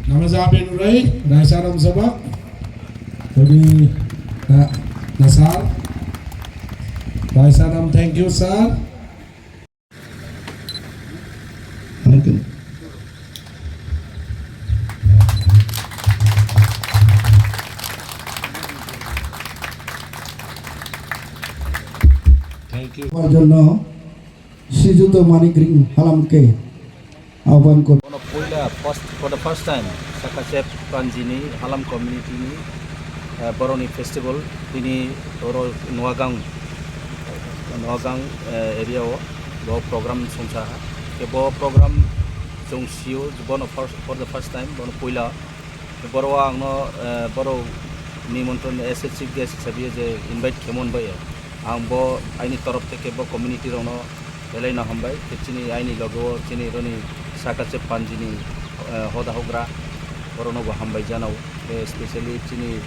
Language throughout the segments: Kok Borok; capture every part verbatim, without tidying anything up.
Namaja Benurai, Raisa Ram Sabak, Tony, na, Nasar, Raisa Ram, thank you, sir. Thank you. Thank you. Marjono. Sijuto Manik Ring halam khe ahwan kor. Bono puila first, for the first time Sakachep Panjini halam community ni, eh, boroni festival tini oro Noagang, Noagang, eh, area o bo program songsa ha. Ke bo program chong sio bono first, for the first time bono puila. Boro ang no, eh, boro nimontron S S chief guest hisabe je invite khemon bai. Ang bo aini torof theke bo community rokno belai no hambai. Khe chini aini logo chini roni Sakachep Panjini, eh, hoda hogra borokno bo hambai janao. Khe specially chini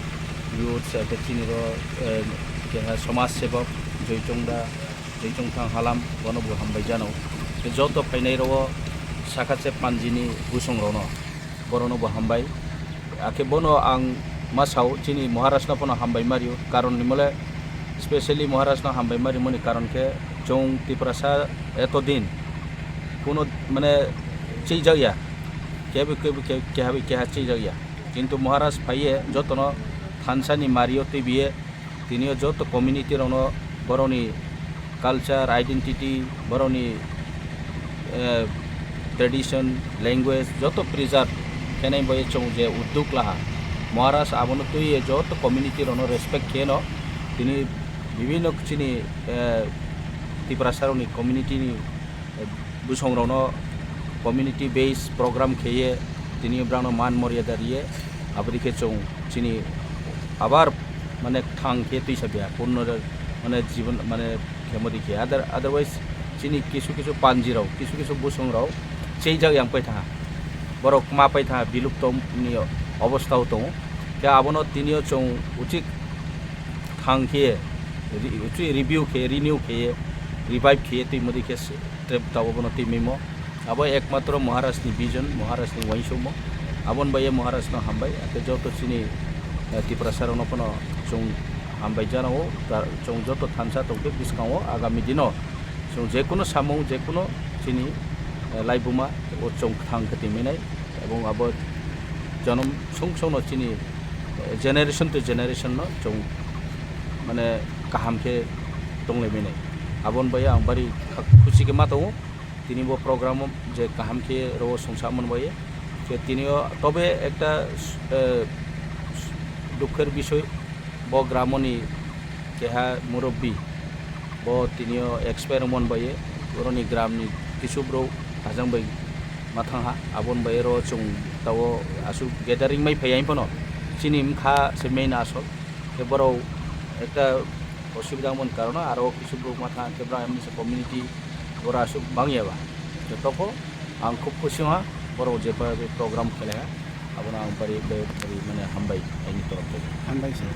youth, eh, khe chini ro, eh, keha somaj sebok Joy Chongda, Joy Chongthang halam bono bo hambai janao. Khe joto phainai ro Sakachep Panjini busong rokno. Borokno bo hambai. Akhe bono ang ma sao, chini Maharaj no phano hambai ma rio. Karon ni mole specially Maharaj no hambai ma rimani karon khe chwng Tiprasa eto din kuno mane chijak ya. Kebo, kebo, ke-, keha bai keha chijak ya. Kintu Maharaj phaiye jotono thansa ni mario twibiye Tini o joto community rokno borokni culture, identity, borokni, eh, tradition, language joto preserve khenai bai chwng je udduk laha. Maharaj abono twiwi joto community rokno respect kheno tini bibhinno chini, eh, Tiprasa rokni community ni bwsongrokno community based program kheye tini brangno man moryada riye, aboni khe chwng chini abar mane thang khe twisa biya purno mane jibon mane khemodi khe. Other-, otherwise chini kisu kisu panjirok, kisu kisu bwsongrok cheijak yang pai thaha, borok ma pai thaha, bilupto ni obostha o tongo. Khe abono tini o chwng uchik thang khe re-, uchik review khe, renew khe, revive khe twi modi khe se-, trip tabok bono twi mimo. Abo ekmatro Maharaj ni vision, Maharaj ni uansukmo. Aboni bai Maharaj no hambai, ate joto chini, eh, Tiprasa rokno phano chwng hambai janao, ta-, chwng joto thansa tongkhe bwskango agami dino chwng jekunu samung, jekunu chini, eh, laibuma o chwng kwthang khe twi minai, ebong abo jonom song songno chini, eh, generation to generation no chwng mane kaham khe tonglai minai. Aboni bai ang bari kha-, khusi khe ma tongo. Tini bo program o je kaham khe ro songsa mon bai. Khe tini o tobe ekta, eh, dukher bisoi bo gramo ni keha murubbi bo tini o expire mon bai. Boroni gram ni kisu bro hajang bai ma thang ha. Aboni bai ro chwng tao asuk gathering mai phai phano chini wngkha se main asol. Khe borok ekta osubida wngmani karon aro kisu borok ma thang khe borok community borok aswk bang ya ba. Khe toko ang khub khusi wngha borok je program khelai ha abono ang bari bari mane hambai aini torof theke. Hambai sir.